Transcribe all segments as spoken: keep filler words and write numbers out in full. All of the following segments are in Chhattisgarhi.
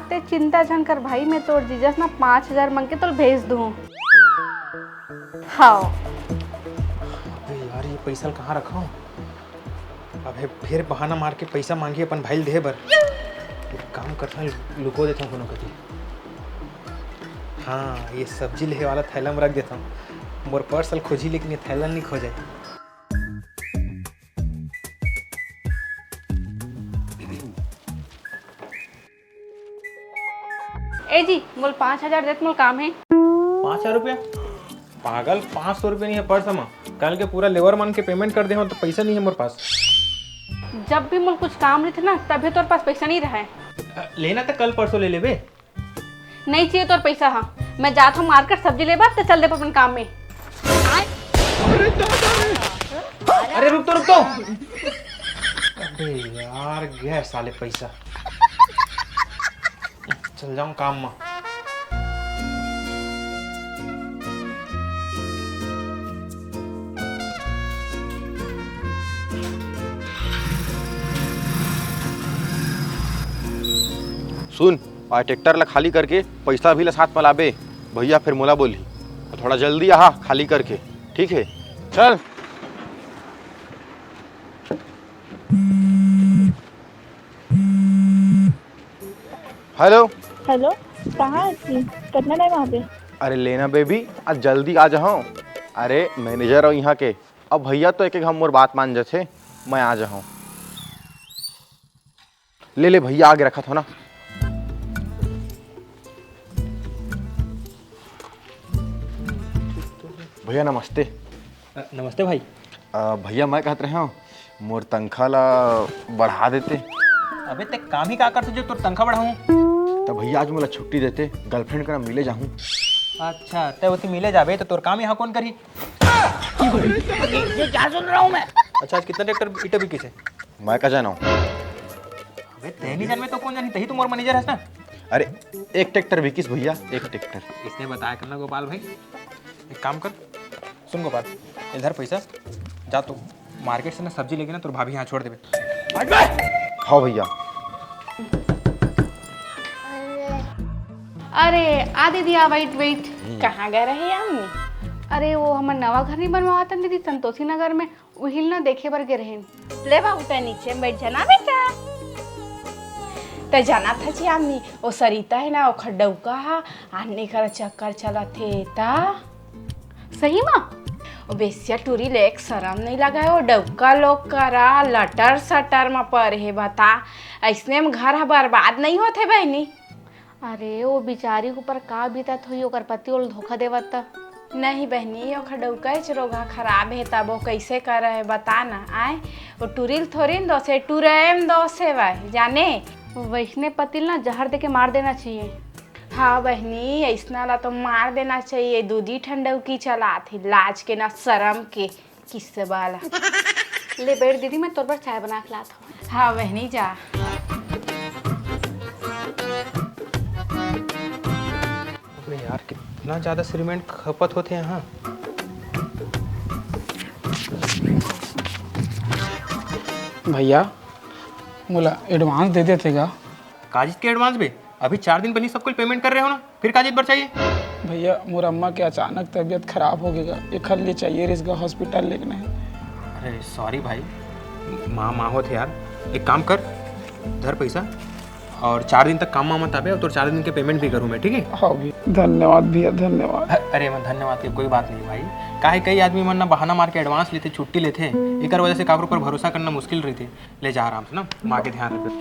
ते चिंता झन कर भाई, मैं तोर जीजा से ना पाँच हजार मांग के तोल भेज दूँ। हाँ। अबे यार, ये पैसा ल कहाँ रखा हूँ? अबे फिर बहाना मार के पैसा मांगी अपन भाई ल देहे बर। एक काम करता हूँ, लुको देता हूँ कोनो कति। हाँ, ये सब्जी लेहे वाला थैला में रख देता हूँ। मोर पर्स ल खोजी, लेकिन ये थैला नहीं खोजे। ए जी, मोल पाँच हजार देत, मोल काम है। पाँच हजार रुपया? पागल, पाँच सौ रुपया नहीं है पर्स में। कल के पूरा लेबर मन के पेमेंट कर दे हो तो पैसा नहीं है मोर पास। जब भी मोल कुछ काम रहिथे ना, तभी तोर पास पैसा नहीं रहे। अ, लेना तो कल परसों ले लेबे। नहीं चाहिए तोर पैसा, हाँ। मैं जात हूँ मार्केट सब्जी लेबर, तो चल दे अपन काम में। अरे रुक तो, रुक तो। अबे यार, गया साले पैसा। चल जाऊं काम में। सुन, आज ट्रैक्टर ला खाली करके पैसा भी ला साथ में लाबे। भैया फिर मोला बोलही, थोड़ा जल्दी आहा खाली करके, ठीक है? चल। हेलो। हेलो, कहाँ है तू? कितना टाइम वहाँ पे? अरे लेना बेबी, आज जल्दी आ जाओ। अरे मैनेजर हो यहाँ के। अब भैया तो एक एक हम मोर बात मान जाथे, मैं आ जाऊँ। ले ले भैया, आगे रखा था ना। भैया नमस्ते। अ, नमस्ते भाई। अ, भैया मैं कहत रहे हूँ, मोर तनखा ला बढ़ा देते। अबे ते काम ही का करते जो तोर तनखा बढ़ाऊँ? तो भैया आज मोला छुट्टी देते, गर्लफ्रेंड करा मिले जाहूँ। अच्छा, ते ओती मिले जाबे तो तोर काम यहाँ कौन करी? ये क्या सुन रहा हूँ मैं? अच्छा, आज कितना ट्रैक्टर ईटा बिकिस हे? मैं का जाना हूँ। अबे ते नहीं जानबे तो कौन जानी, तही तो मोर मैनेजर हस ना। अरे एक ट्रैक्टर बिकिस भैया, एक ट्रैक्टर। इसने बताया करना गोपाल भाई। एक काम कर, सुन गोपाल, इधर पैसा, जा तो मार्केट से ना सब्जी लेके ना तोर भाभी यहाँ छोड़ देबे। हाँ भैया। अरे आ दीदी, आ, वेट वेट। कहाँ गए रहे यार? अरे वो हमर नवा घर नहीं बनवावत हन दीदी, संतोषी नगर में, उहिल ना देखे बर गे रहेन। ले बाबू, तै नीचे में बैठ जाना बेटा। तै जाना था जी आमी, ओ सरिता है ना, ओखर डउका हा, आने कर चक्कर चलत हे ता। सही मा? ओ बेसिया टूरी ले एक शरम नहीं लगा है, ओ डउका लोग करा लटर सटर मा परे हे, बता। ऐसने में घर हा बर्बाद नहीं होथे बहनी। अरे, ओ बिचारी के ऊपर का बीतत होही, ओकर पति ओला धोखा देवत त। नहीं बहनी, ओखर डउका एच रोगहा खराब हे, तब ओ कइसे करे हे, बता ना, आय? ओ टूरी ल थोरी न दोष हे, टूरे म दोष हे वह, जाने? वइसने पति ल ना जहर देके मार देना चाहिए। हाँ बहनी, अइसना ला तो मार देना चाहिए, दूधी ठन डउकी चलात हे, लाज के ना शरम के। किस्से वाला। ले बैठ दीदी, मैं तोर बर चाय बना के लात हूँ। हाँ बहनी जा। अबे यार, कितना ज्यादा सीमेंट खपत होथे यहाँ। भैया, मोला एडवांस दे देते गा। काजित के एडवांस बे? अभी चार दिन पहले सब कुछ पेमेंट कर रहे हो ना, फिर काजित बर चाहिए? भैया, मोर अम्मा के अचानक तबीयत खराब हो गया, एखर लिए चाहिए रिस गा हॉस्पिटल लेगना है। अरे सॉरी भाई, माँ माँ होत हे यार। एक काम कर, धर पैसा और चार दिन तक काम माँ मत आबे, और तोर चार दिन के पेमेंट भी करूँ मैं, ठीक है? हाँ भैया, धन्यवाद भैया, धन्यवाद। अ-, अरे मैं धन्यवाद के कोई बात नहीं भाई, काहे कई आदमी मन ना बहाना मार के एडवांस लेथे, छुट्टी लेथे, एकर वजह से काकरो पर भरोसा करना मुश्किल रहिथे। ले जा आराम से ना, माँ के ध्यान रख।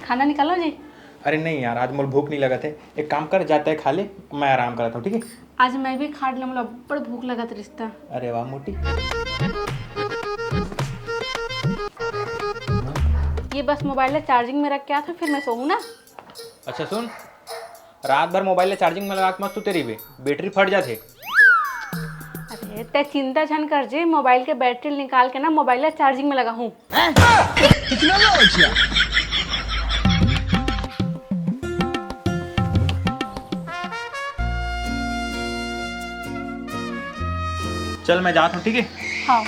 खाना निकालो जी। अरे नहीं यार, आज मोला भूख नहीं लगत हे। एक काम कर, जा तै खा ले, मैं आराम करत हूँ, ठीक है? आज मैं भी खा ले, मोला बड़ भूख लगत रिस ता। अरे वाह मोटी। ये बस मोबाइल ला चार्जिंग में रख के आत हूँ, फिर मैं सोऊँ ना। अच्छा सुन, रात भर मोबाइल ला चार्जिंग में लगा के मत सुते रहिबे, बैटरी फट जाथे। अरे, तै चिंता झन कर जे, मोबाइल के बैटरी निकाल के ना मोबाइल ला चार्जिंग में लगाहूँ। चल, मैं जात हूँ, ठीक है? हाँ,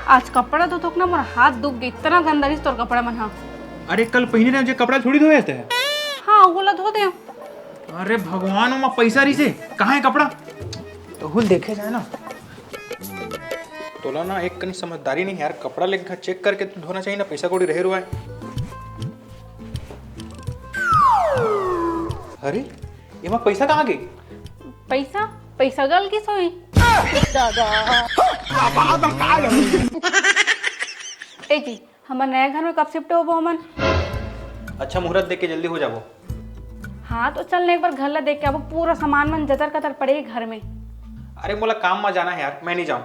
आज कपड़ा धोथों ना, मोर हाथ दुख गे, इतना गंदा रहिस तोर कपड़ा मन हा। अरे, कल पहिने रहे जे कपड़ा थोड़ी धोए हस। हाँ, ओला धो दे। अरे भगवान, ओमा पैसा रहिसे, कहाँ हे कपड़ा? तहूँ ल देखे जाए ना। तोला ना एक कनी समझदारी नहीं यार, कपड़ा लेके चेक करके धोना चाहिए ना, पैसा कौड़ी रहे रुआए। अरे, एमा पैसा कहाँ गे? पैसा? पैसा गल गिस होही। ए जी, हमर नया घर में कब शिफ्ट होबो हमन? अच्छा मुहूर्त देख के जल्दी हो जाबो। हाँ, तो चल ना, एक बार घर ला देख के आबो, पूरा सामान मन जतर कतर पड़े हे घर में। अरे, मोला काम मा जाना हे यार, मैं नहीं जाऊँ।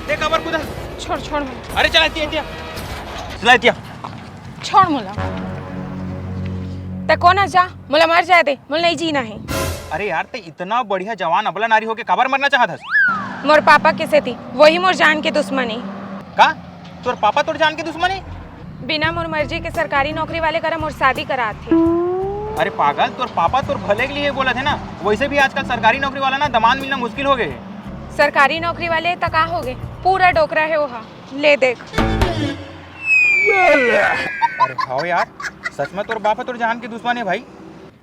देख, अमर कुदा। छोड़, छोड़ मोला। अरे, चला दिया, दिया। चला दिया। छोड़ मोला। तैं कोन हस, जा, मोला मर जाए दे, मोला नहीं जीना हे। अरे यार, तैं इतना बढ़िया जवान अबला नारी होके काबर मरना चाहत हस? मोर पापा के सेती, वही मोर जान के दुश्मन हे। का? तोर पापा तोर जान के दुश्मन हे? बिना मोर मर्जी के सरकारी नौकरी वाले करा मोर शादी करात हे। अरे पागल, तोर पापा तोर भले के लिए बोलत हे ना। वैसे भी आजकल सरकारी नौकरी वाला ना दमांद मिलना मुश्किल हो गे हे। सरकारी नौकरी वाले त का हो गे, पूरा डोकरा हे ओहा। ले देख। अरे हाव यार, सच में तोर बाप ह तोर जान के दुश्मन हे भाई।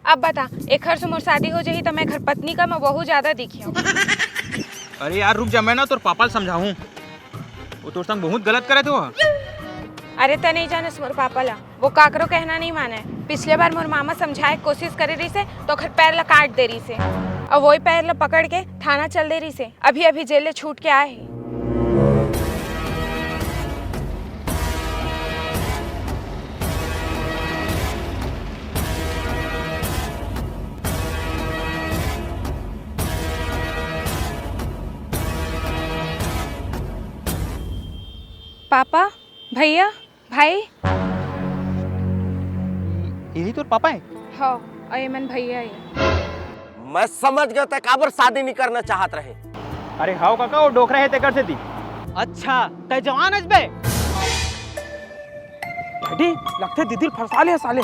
अब बता, एखर से मोर शादी हो जाही त मैं एखर पत्नी कम अउ बहू ज्यादा दिखियौं। अरे यार रुक जा, मैं ना तोर पापा ल समझाहूँ, वो तोर संग बहुत गलत करत हे वो। अरे तैं नहीं जानस मोर पापा ला, वो काकरो कहना नहीं माने। पिछले बार मोर मामा समझाए के कोशिश करे रहिसे त ओखर पैर ला काट दे रहिसे, अउ वही पैर ला पकड़ के थाना चल दे रहिसे। अभी अभी जेल ले छूट के आए हे। पापा, भैया, भाई। यही तोर पापा हे? हाँ, अउ ये मन भैया हे। मैं समझ गेंव तैं काबर शादी नहीं करना चाहत रहे। अरे हाव काका, वो डोकरा हे तेकर सेती। अच्छा, तैं जवान हस बे। डैडी, लगथे दीदी ल फंसा ले साले।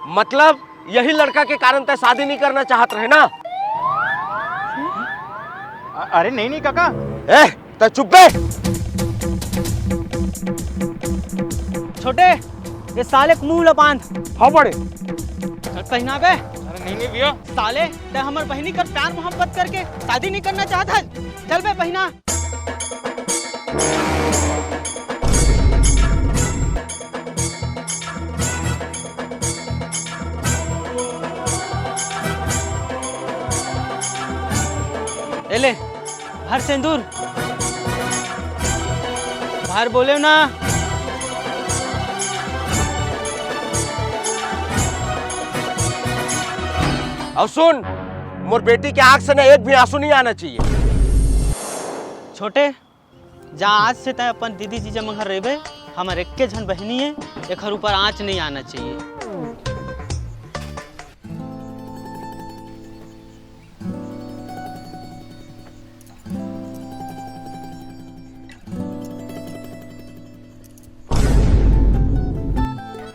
मतलब यही लड़का के कारण तैं शादी नहीं करना चाहत रहे ना? अ-, अरे नहीं, नहीं काका। ए, तैं चुप बे। छोटे, ये साले के मुंह ला बांध। हाँ बड़े। चल पहिना बे। अरे नहीं, नहीं भैया। साले, तैं हमर बहिनी कर प्यार मोहब्बत करके शादी नहीं करना चाहत हस? चल बे पहिना। ए ले, भर सेंदूर। बाहर बोलेव ना। अउ सुन, मोर बेटी के आंख से ना एक भी आंसू नहीं आना चाहिए। छोटे, जा आज से तैं अपन दीदी जीजा मन घर रहिबे, हमर एक्के झन बहिनी हे, एखर ऊपर आंच नहीं आना चाहिए।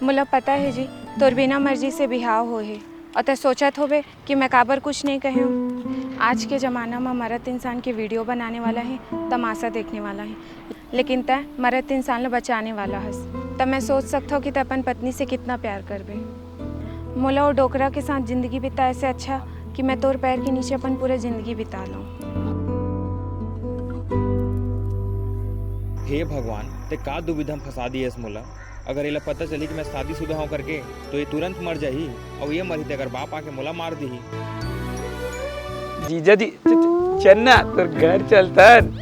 मोला पता हे जी, तोर बिना मर्जी से बिहाव होए हे, अउ तैं सोचत होबे कि मैं काबर कुछ नहीं कहेंव। आज के जमाना म मरत इंसान के वीडियो बनाने वाला हे, तमाशा देखने वाला हे, लेकिन तैं मरत इंसान ल बचाने वाला हस। त मैं सोच सकथव कि तैं अपन पत्नी से कितना प्यार करबे। मोला वो डोकरा के साथ जिंदगी बिताए से अच्छा कि मैं तोर पैर के नीचे अपन पूरा जिंदगी बिता लूं। हे भगवान, तैं का दुविधा म फंसा दियस मोला। अगर एला पता चलही कि मैं शादीशुदा हंव करके, तो ये तुरंत मर जाही, अउ ये मरही त एकर बाप आके मोला मार दिही। जीजा जी, च-, च-, चल ना, तोर घर चलथन।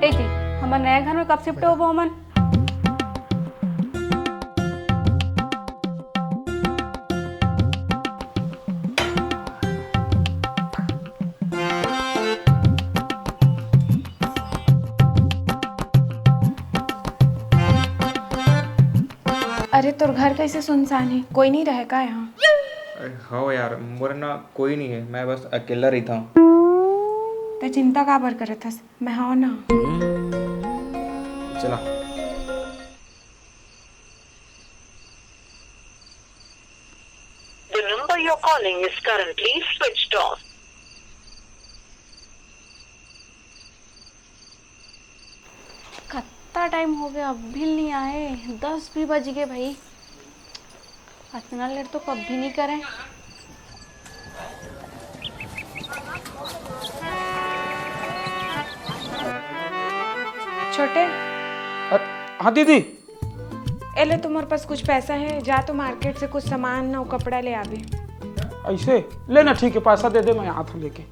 ए जी, हमर नया घर में कब शिफ्ट होबो हमन? अरे, तोर घर कैसे सुनसान हे? कोई नहीं रहे का यहाँ? अरे हव यार, मोर ना कोई नहीं है, मैं बस अकेला रहिथंव। त चिंता काबर करत हस, मैं हव ना। चला। The number you're calling is currently switched off. कत्ता टाइम हो गया, अब भी नहीं आए। दस भी बज गए भाई, अतना लेट तो कभी नहीं करे। छोटे। अ, हाँ दीदी। ए ले, तुम्हारे पास कुछ पैसा है, जा तो मार्केट से कुछ सामान अउ कपड़ा ले आबे। ऐसे? ले ना, ठीक है, पैसा दे दे, मैं आत हूँ लेके।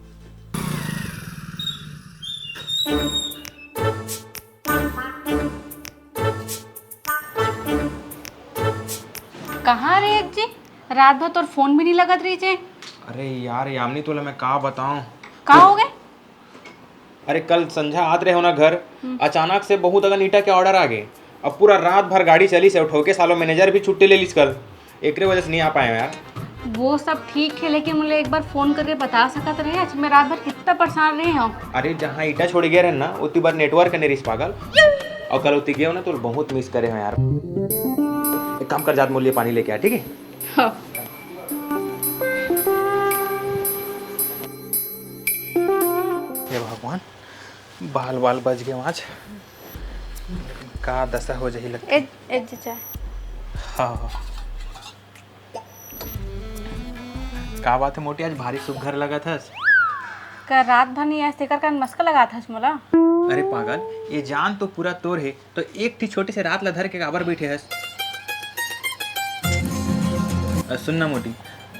कहाँ रहे जी? रात भर तोर फोन भी नहीं लगत रही जे। अरे यार यामिनी, तोला मैं का बताऊं? का हो गए? अरे, कल संझा आत रहे हो ना घर, हम्म। अचानक से बहुत अकन ईटा के ऑर्डर आ गए। अब पूरा रात भर गाड़ी चलिस हे, ठोके सालो मैनेजर भी छुट्टी ले लिस कल, एकरे वजह से नहीं आ पाए हो यार। वो सब ठीक है, लेकिन मुझे एक बार फोन करके बता सकत रहे, आज मैं रात भर कितना परेशान रहे हूँ। अरे, जहाँ ईटा छोड़ गए रहे ना, उतनी बार नेटवर्क नहीं रिस पागल, और कल उतनी गए हो ना, तो बहुत मिस करे हो यार। एक काम कर, जात मोर लिए पानी लेके आ, ठीक है? हाँ। हे भगवान, बाल बाल बज गए आज, का दशा हो जाही लगता। ए, ए जीजा। हाँ, हाँ। का बात है मोटी, आज भारी सुग्घर लगत हस। का रात भर नहीं आए, तेकर कारण मस्का लगात हस मोला? अरे पागल, ये जान तो पूरा तोर है, तो एक ठी छोटे से रात ला धर के काबर बैठे हस? अ, सुन ना मोटी,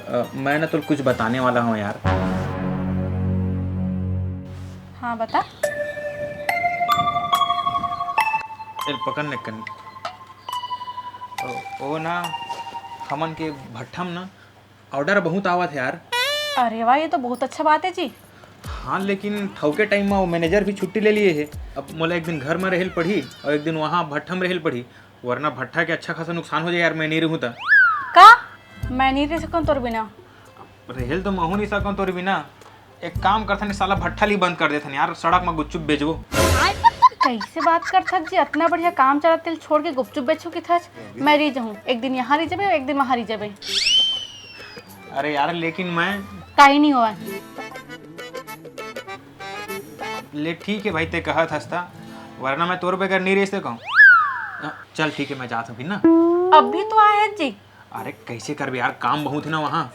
अ, मैं ना तोर कुछ बताने वाला हूँ यार। हाँ, बता। चल, पकड़ ने कन। ओ, ओ ना, हमन के भट्ठम ना ऑर्डर बहुत आवत है यार। अरे वाह, ये तो बहुत अच्छा बात है जी। हाँ, लेकिन ठौके टाइम में वो मैनेजर भी छुट्टी ले लिए है। अब मोला एक दिन घर में रहेल पड़ी और एक दिन वहाँ भट्ठम रहेल पड़ी, वरना भट्ठा के अच्छा खासा नुकसान हो जाए यार, मैं नहीं रहूँ त। का? मैं नहीं रह सकूँ तोर बिना। रहेल तो महू नहीं सकूँ तोर बिना। एक काम करथन, साला भट्ठा ली बंद कर देथन यार, सड़क में गुपचुप बेचबो। कैसे बात करथस जी, इतना बढ़िया काम चलत तेल छोड़ के गुपचुप बेचो किथस? मैं रह जाऊँ, एक दिन यहाँ रह जाबे, एक दिन वहाँ रह जाबे। अरे यार, लेकिन मैं काई नहीं हुआ। ले ठीक है भाई, ते कहत हस ता, वरना मैं तोर बगैर नहीं रह सकूँ। चल ठीक है, मैं जात हूँ फिर ना। अभी तो आए हैं जी। अरे कैसे करबे यार, काम बहुत है ना वहाँ।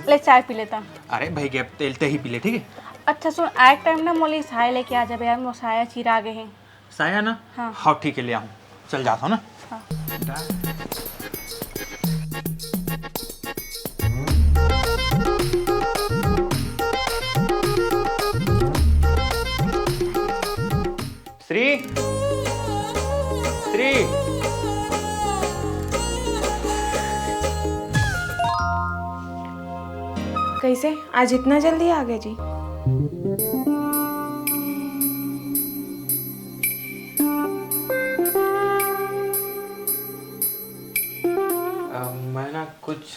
ले चाय पी लेता। अरे भाई, गैप तेल ते ही पी ले, ठीक है? अच्छा सुन, आए टाइम ना मोली साया लेके आ जाबे यार, मोर साया चिरा गए हैं। साया ना? हाँ। हाँ ठीक है, ले आऊँ। चल जाता हूँ ना। हाँ। श्री, श्री। कैसे आज इतना जल्दी आ गए जी? अ, मैं ना कुछ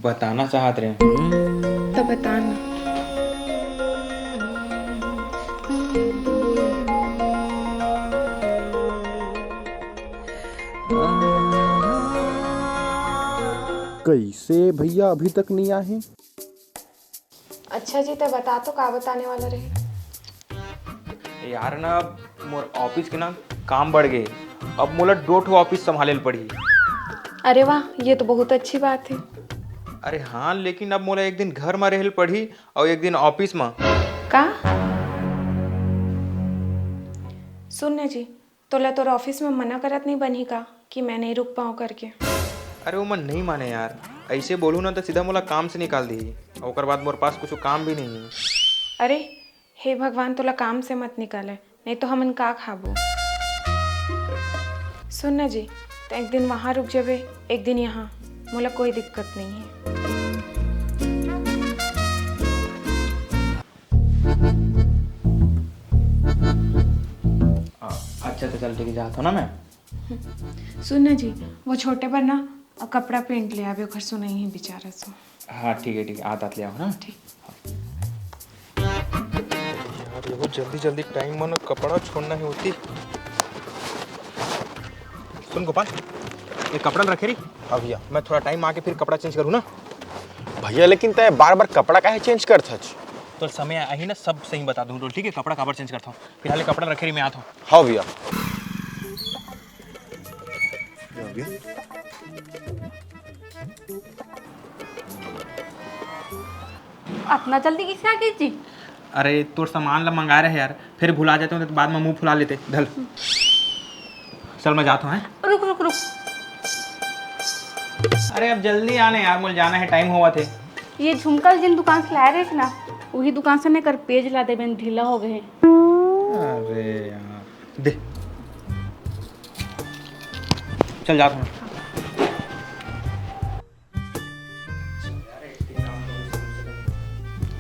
बताना चाहत रहे। तो बता ना। कैसे भैया अभी तक नहीं आए हैं? अच्छा जी, ते बता तो का बताने वाला रहे? यार ना, मोर ऑफिस के ना काम बढ़ गए, अब मोला दो ठो ऑफिस संभाले ल पड़ही। अरे वाह, ये तो बहुत अच्छी बात है। अरे हाँ, लेकिन अब मोला एक दिन घर में रहे ल पड़ही और एक दिन ऑफिस में। का? सुन ना जी, तोला तोर ऑफिस में मना करत नहीं बनही का कि मैं नहीं रुक पाऊँ करके? अरे वो मन नहीं माने यार, ऐसे बोलू ना तो सीधा मोला काम से निकाल दी, ओकर बाद मोर पास कुछ काम भी नहीं है। अरे हे भगवान, तोला काम से मत निकाले, नहीं तो हमन का खाबो। सुन ना जी, तो एक दिन वहाँ रुक जाबे, एक दिन यहाँ, मोला कोई दिक्कत नहीं है। अच्छा तो चल ठीक है, जात हो ना मैं। सुन ना जी, वो छोटे बर ना कपड़ा पेंट ले आबे, ओकर सुनई है बेचारा सो। हाँ, ठीक है, ठीक है, आत आत ले आव ना। ठीक। यार, ये बहुत जल्दी जल्दी टाइम मन कपड़ा छोड़ना ही होती। सुन गोपाल, ये कपड़ा रखे रही। हाँ भैया। मैं थोड़ा टाइम आके फिर कपड़ा चेंज करूँ ना। भैया, लेकिन तय बार बार कपड़ा काहे चेंज करथच? तो समय आही ना, सब सही बता दूँ, ठीक है? कपड़ा काबर चेंज करता हूँ, फिलहाल ये कपड़ा रखे रही, मैं आता हूँ। हाँ भैया। अतना जल्दी कइसे आ गे जी? अरे, तोर सामान ला मंगाए रहे यार, फिर भुला जाते हो तो बाद में मुंह फुला लेते। धल। चल, मैं जाता हूँ, हैं? रुक, रुक, रुक। अरे, अब जल्दी आने यार, मोला जाना है, टाइम होवत हे। ये झुमका जिन दुकान से लाए रहे ना, वही दुकान से ना कर पेज ला देबे, ढीला हो गए हैं। अरे यार, दे। चल, जाता हूँ।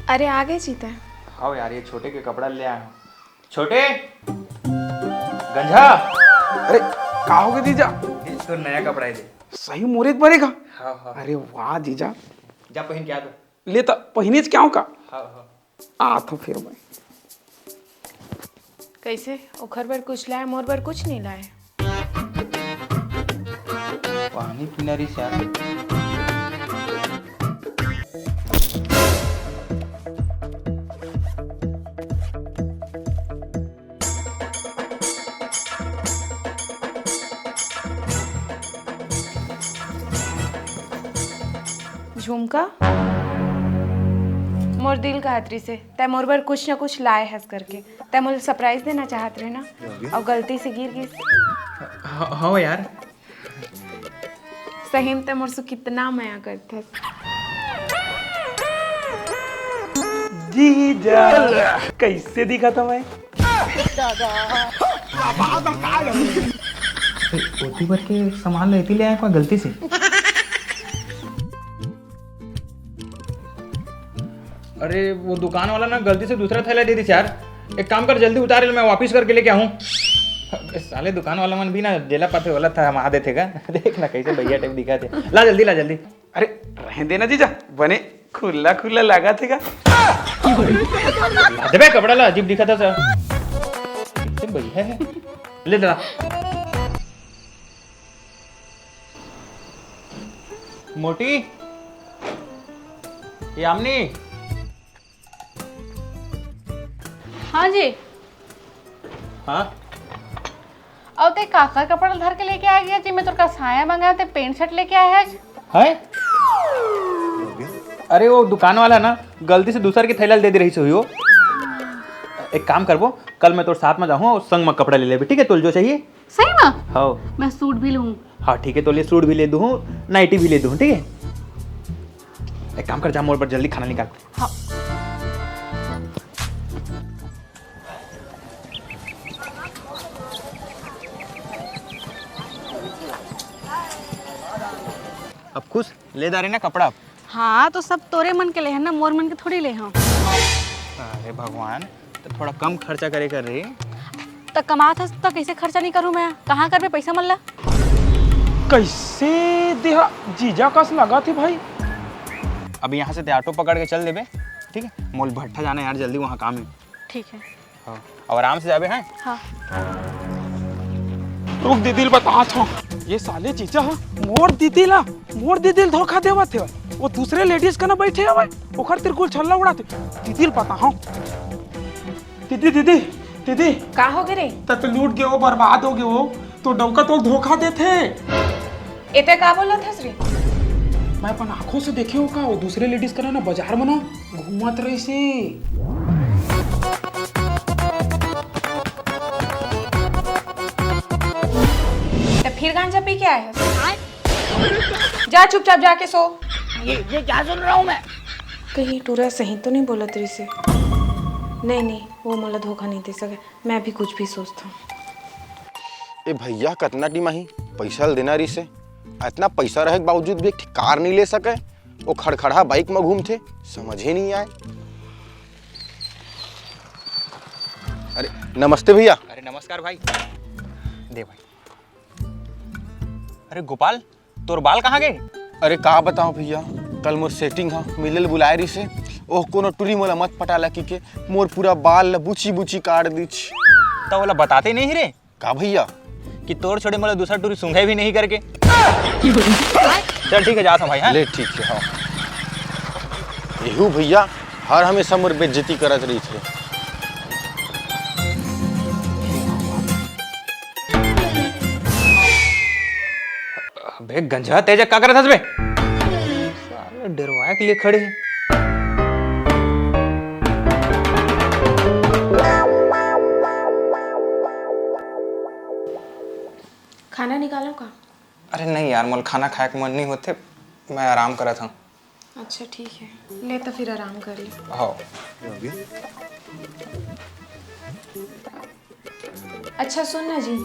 अरे, आ गए जी तय। हाँ यार, ये छोटे के कपड़ा ले आया हूँ। छोटे, गंजा। अरे, का हो गया जीजा? ये तो नया कपड़ा है, दे। सही मोरे बर का? हाँ, हाँ। अरे वाह जीजा। जा पहिन के आ तो। ले त पहिनेच के आंव का? हाँ, हाँ। आत हूँ फिर मैं। कइसे? ओखर बर कुछ लाए, मोर बर कुछ नहीं लाए। पानी पीना रही शायद। झुमका, मोर दिल कहत रहिसे, तै मोर बर कुछ न कुछ लाए हस करके। तै मोला सरप्राइज देना चाहत रहे ना, अउ गलती से गिर गिस। ह-, हव यार। सही में तै मोर से कितना मया करथस। जीजा, कइसे दिखत हवं मैं? ओती बर के सामान ला एती ले आए का गलती से? अरे, वो दुकान वाला ना गलती से दूसरा थैला दे दिस यार। एक काम कर, जल्दी उतार ले, मैं वापिस करके लेके आहूँ। अबे साले दुकान वाला मन भी ना जेला पाथे ओला थमा देथे का। देख ना कइसे भैया टाइप दिखथे। ला जल्दी, ला जल्दी। अरे, रहने देना जीजा, बने खुल्ला खुल्ला लागथे का। ला देबे कपड़ा ला, अजीब दिखथे सर। कइसे भैया हे। ले ला। मोटी, यामिनी। हाँ जी। हाँ? अउ तै काकर कपड़ा धर के लेके आ गया जी? मैं तोर का साया मंगाया, तै पैंट शर्ट लेके आया है आज। हैं? अरे वो दुकान वाला ना गलती से दूसर के थैला दे दे रहिस होही वो। एक काम करबो, कल मैं तोर साथ में जाहूँ अउ संग में कपड़ा ले लेबे, ठीक है? तोला जो चाहिए। सही में? हव। मैं सूट भी लूँ। हाँ ठीक है, तोला सूट भी ले दूँ, नाइटी भी ले दूँ, ठीक है? एक काम कर, जा मोर बर जल्दी खाना निकाल। हाँ। अब खुश ले डारे ना कपड़ा। हाँ, तो सब तोरे मन के ले हँव ना, मोर मन के थोड़ी ले हँव। अरे भगवान, तो थोड़ा कम खर्चा करे कर रे। त कमात हस त कइसे खर्चा नहीं करूँ मैं? कहाँ करबे पैसा मन ला? कइसे देहा जीजा कस लगथे भाई। अब यहाँ से तै ऑटो पकड़ के चल देबे, ठीक है? मोला भट्ठा जाना है यार, जल्दी वहाँ काम है। ठीक है। हाँ। अउ आराम से जाबे, हैं? हाँ। रुक, दीदी ल बतात हँव। ये साले जीजा ह मोर दीदी ला, मोर दीदी ल धोखा देवत हे। वो दूसरे लेडीज कना बइठे हवय, ओकर तीर गुलछल्ला उड़ात हे। दीदी ल बताहूँ। दीदी, दीदी, दीदी। का हो गे रे? तै तो लूट गे हो, बर्बाद हो गे हो। तोर डउका तोला धोखा देथे। ए तै का बोलत हस रे? मैं अपन आँखों से देखे हँव का, वो दूसरे लेडीज कना ना बाजार म ना घूमत रहिसे। त फिर गांजा पी के आए हस? जा चुपचाप जाके सो। ये, ये क्या सुन रहा हूँ मैं? कहीं टूरा सही तो नहीं बोलत रहिसे? नहीं, नहीं, वो मोला धोखा नहीं दे सके। मैं भी कुछ भी सोचता हूँ। ए भैया, कतना टिमाही पैसा ल देना रहिसे, अतना पैसा रहे के बावजूद भी एक ठे कार नहीं ले सके, वो खड़खड़ा बाइक में घूमथे, समझे नहीं आए। अरे नमस्ते भैया। अरे नमस्कार भाई। दे भाई। अरे गोपाल, तोर बाल कहाँ गे? अरे का बताओ भैया, कल मोर सेटिंग ह मिले ल बुलाए रिसे, ओह कोनो टुरी मोला मत पटा ला कहिके मोर पूरा बाल ल बुची बुची काट दिस। त ओला बताते नहीं रे? का भैया? कि तोर छोड़े मोला दूसरा टुरी सूंघे भी नहीं करके। चल ठीक है, जात हूँ भाई, हाँ? ले ठीक है, हाँ। एहू भैया हर हमेशा मोर बेइज्जती करत रहिथे। अबे गंजा, तेजा का करत हस बे? साले डरवाए के लिए खड़े हैं। खाना निकालो का? अरे नहीं यार, मोला खाना खाए के मन नहीं होथे, मैं आराम करत हूँ। अच्छा ठीक है, ले तो फिर आराम कर ले। हाँ। अच्छा सुन ना जी,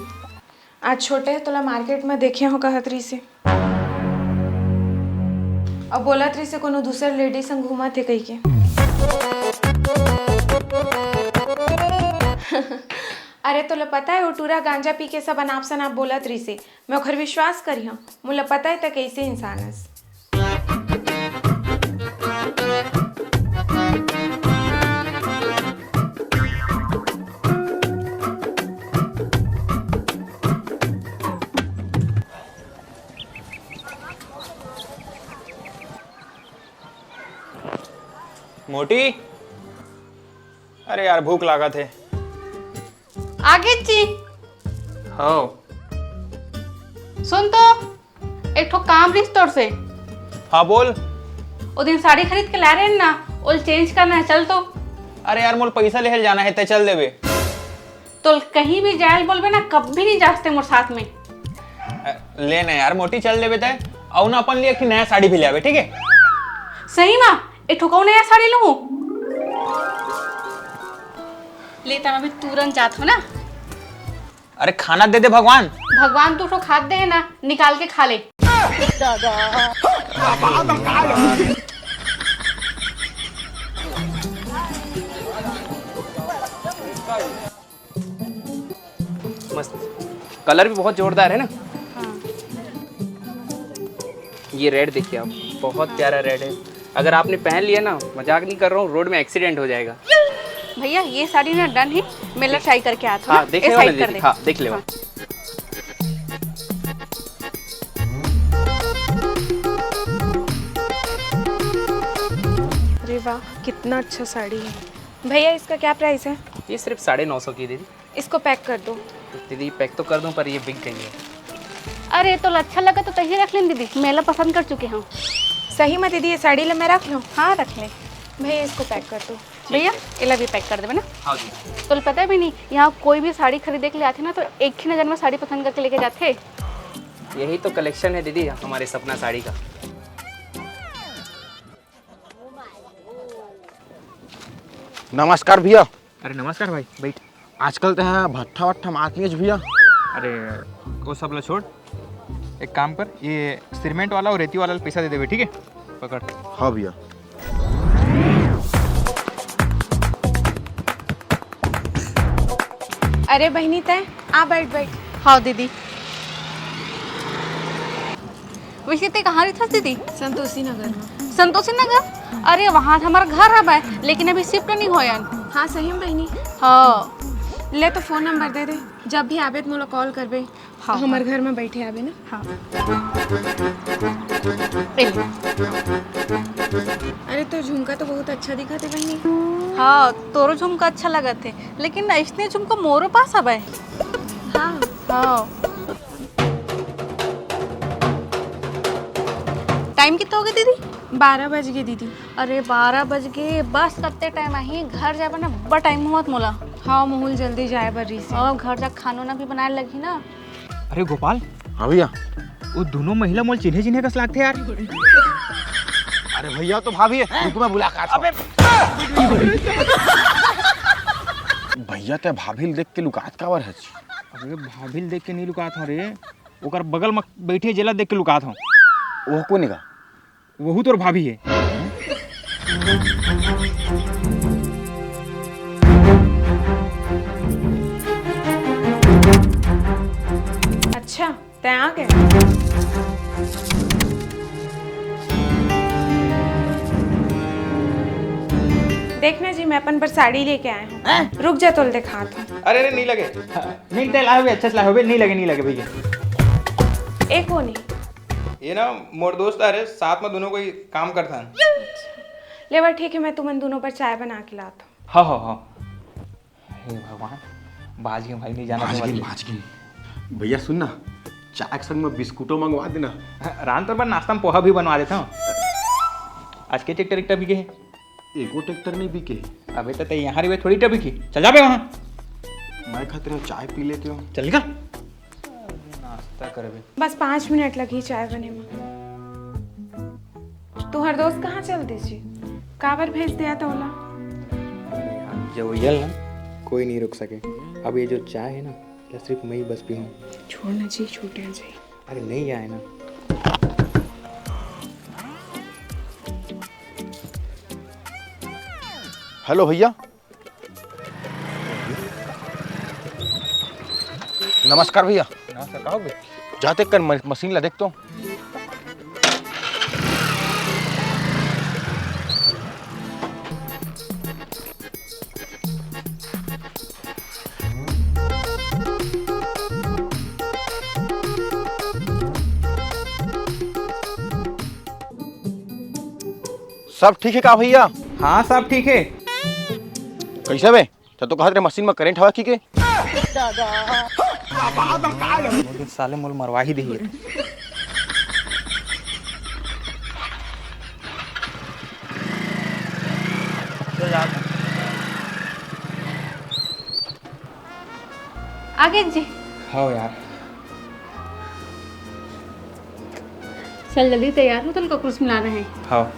आज छोटे ह तोला मार्केट में देखे हो कहत रहिसे, अउ बोलत रहिसे कोनो दूसर लेडी संग घूमत हे कहिके। अरे तोला पता है वो टूरा गांजा पी के सब अनाप शनाप बोलत रहिसे, मैं ओखर विश्वास करिहूँ? मोला पता है त कैसे इंसान हस। मोटी, अरे यार, भूख लागत हे। आगे जी। हो। सुन तो, एक ठो काम रिस तोर से। हाँ, बोल। वो दिन साड़ी खरीद के ला रहे ना, ओल चेंज करना है, चल तो। अरे यार, मोल पैसा लेहल जाना है, तै चल देबे। तो कहीं भी जायल बोलबे ना, कभी नहीं जासते मोर साथ में। अ, ले ना यार, मोटी चल देबे तै। अउ ना अपन लिए एक ठो नया साड़ी भी ले आबे, ठीक है? सही मा? एक ठो कौन नया साड़ी लूँ? ले त मैं अभी तुरंत जात हूँ ना। अरे खाना दे दे भगवान। भगवान तू ठो खाद दे है ना, निकाल के खा ले। मस्त, कलर भी बहुत जोरदार है ना। हाँ। ये रेड देखिए आप, बहुत प्यारा रेड है। अगर आपने पहन लिया ना, मजाक नहीं कर रहा हूँ, रोड में एक्सीडेंट हो जाएगा। भैया ये साड़ी ना डन है, मैं ला ट्राई करके आता हूँ हाँ, ना। देख ले साइड कर दे। हाँ, देख ले। हाँ। अरे वाह, कितना अच्छा साड़ी है। भैया इसका क्या प्राइस है? ये सिर्फ साढ़े नौ सौ की दीदी। इसको पैक कर दो। दीदी पैक तो कर दूं पर ये बिक गई है। अरे तो अच्छा लगा तो तही रख लें दीदी, मैं ला पसंद कर चुके हूँ। सही में दीदी ये साड़ी ला मैं रख लूँ? हाँ रख ले। भैया इसको पैक कर दो। भैया एला भी पैक कर देबे ना। हाँ जी। तो पता भी नहीं यहाँ कोई भी साड़ी खरीदे के लिए आथे ना तो एक ही नजर में साड़ी पसंद करके लेके जाथे। यही तो कलेक्शन है दीदी हमारे सपना साड़ी का। नमस्कार भैया। अरे नमस्कार भाई, बैठ। आजकल तो यहाँ भट्ठा वट्ठा मारत नहीं भैया। अरे वो सब ला छोड़, एक काम कर, ये सीमेंट वाला और रेती वाला ला पैसा दे देबे, ठीक है? पकड़। हाँ भैया। अरे बहनी तय आ, बैठ बैठ। हाँ दीदी। वैसे ते कहाँ रहिथस दीदी? संतोषी नगर में। संतोषी नगर? अरे वहाँ तो हमारा घर हवय, लेकिन अभी शिफ्ट नहीं होयन। हाँ सही में बहनी। हाँ। ले तो फोन नंबर दे दे, जब भी आबे तो मोला कॉल करबे। हाँ, हमारे घर में बैठे आबे ना। हाँ। ए ले। अरे तो झुमका तो बहुत अच्छा दिखत है बहनी। हाँ, तोरो झुमका अच्छा लगत है, लेकिन ऐसने झुमका मोरो पास हवय। हाँ। हाँ। टाइम कितना हो गया दीदी? बारह बज गए दीदी। अरे बारह बज गए, बस कत्ते टाइम आही, घर जाबे ना बड़ा टाइम होवत मोला। हाँ मोहुल जल्दी जाए बर रहिस। और घर जा खानो ना भी बनाए लगही ना। अरे गोपाल। हाँ भैया। वो दोनों महिला मोल चिन्हे चिन्हे कस लागथे यार। अरे भैया तो भाभी है, रुक मैं बुला के आता हूँ। अबे भैया ते भाभी ल देख के लुकात काबर हच? अबे भाभी ल देख के नहीं लुकात हूँ रे, ओकर बगल में बैठे जेला देख के लुकात हूँ। वो कोन का? वहू तोर भाभी है। अच्छा, तै आ गए। देखना जी, मैं अपन बर साड़ी लेके आए हूँ। हैं? रुक जा, तोल दिखात हूँ। अरे, अरे, नहीं लगे। नहीं, तेल आवे, अच्छा से लावे, नहीं लगे, नहीं लगे भैया। एक हो नहीं। ये ना, मोर दोस्त आ रहे, साथ में दोनों कोई काम करता है। ले बा, ठीक है, मैं तुमन दोनों पर चाय बना के लाता हूँ। हाँ, हाँ, हाँ। हे भगवान, बाज गए भाई, नहीं जाना बाज गए, बाज गए। भैया सुन ना, चाय के संग में बिस्कुटो मंगवा देना। रान तोर बर नाश्ता में पोहा भी बनवा देता हूँ। आज के ट्रैक्टर, ट्रैक्टर बिके है? एको ट्रैक्टर नहीं बिके। अबे तो तै यहाँ रहे थोड़ी ट्रैक्टर बिकी, चल जा बे वहाँ। मैं खातिर चाय पी लेते हो। चल निकल। नाश्ता करबे। बस पाँच मिनट लगी चाय बने में। तुहर दोस्त कहाँ चल दिस जी? काबर भेज दिया तोला? अरे यार, जवैयल ना कोई नहीं रुक सके। अब ये जो चाय है ना, ये सिर्फ मैं ही बस पीऊँ। छोड़ ना जी, छूट जाए जी। अरे नहीं आए ना। हेलो भैया। नमस्कार भैया। नमस्कार, का हो बे? जाते कर म-, मशीन ला देख तो। सब ठीक है का भैया? हाँ, सब ठीक है। कैसे बे? त तो कहत रहे मशीन में करंट हवा की के? साले मोल मरवा ही देही। आ गए जी। हाँ यार। चल जल्दी तैयार हो, तोला कुछ मिलाना है। हाँ।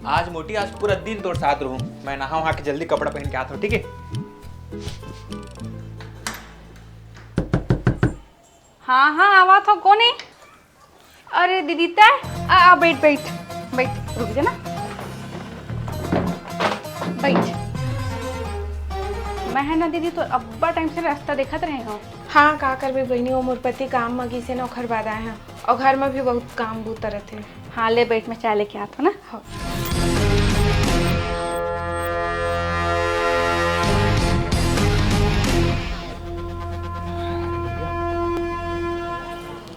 आज मोटी, आज पूरा दिन तोर साथ रहूं। मैं नहा वहा के जल्दी कपड़ा पहन के आत हूँ, ठीक है? हाँ, हाँ, आवा थो, कोने? अरे दीदी, तै आ, आ, बैठ, बैठ, बैठ, रुक जा ना, बैठ। मैं है ना दीदी, तो अब्बा टाइम से रास्ता देखत रहे हूँ। हाँ, का करबे बहिनी, वो मोर पति काम म गिसे ना, ओखर बाद आए हैं। और घर में भी बहुत काम बूता रहते हैं। हाँ, ले बैठ, मैं चाय लेके आत हूँ ना। हाँ।